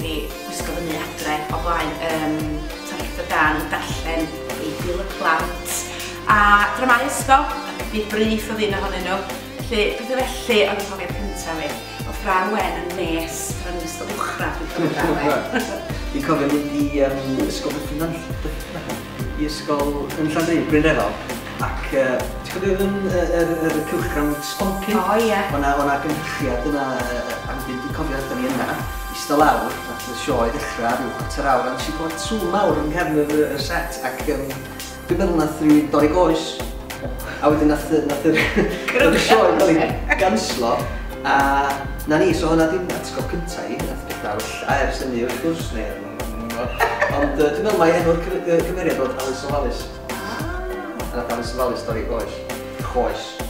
fi wisgo fyny adre o flaen Toreth y Dan yn darllen Beibl y Plant a dramâu ysgol, a Byd Brith oedd un ohonyn nhw. Felly, pethau felly oedd y profiad cyntaf fi. Oedd Frân Wen yn nes pan o'n i'n ysgol uwchradd, dwi'n cofio Frân Wen. Dwi'n cofio mynd i ysgol Dyffryn Nantlle, i ysgol yn Llanrug, Brynrefail, ac ti'n cofio oedd yn yr cylchgrawn Sboncyn? O ie. O' 'na o' 'na gynhyrchiad yna a wedyn dwi'n cofio aethon ni yna, ista lawr, nath y sioe ddechrau ryw chwarter awr a nes i glywed sŵn mawr yng nghefn yr y set ac yym dwi'n meddwl nath rywun dorri goes. A wedyn nath nath yr nath y sioe cael ei ganslo a 'na ni, so hwnna 'di'n atgof cynta i, nath petha wella ers hynny wrth gwrs, neu ond dwi'n meddwl mai enw'r cymeriad oedd Alys Ofalus. Ah. A nath Alys Ofalus dorri goes. Choes.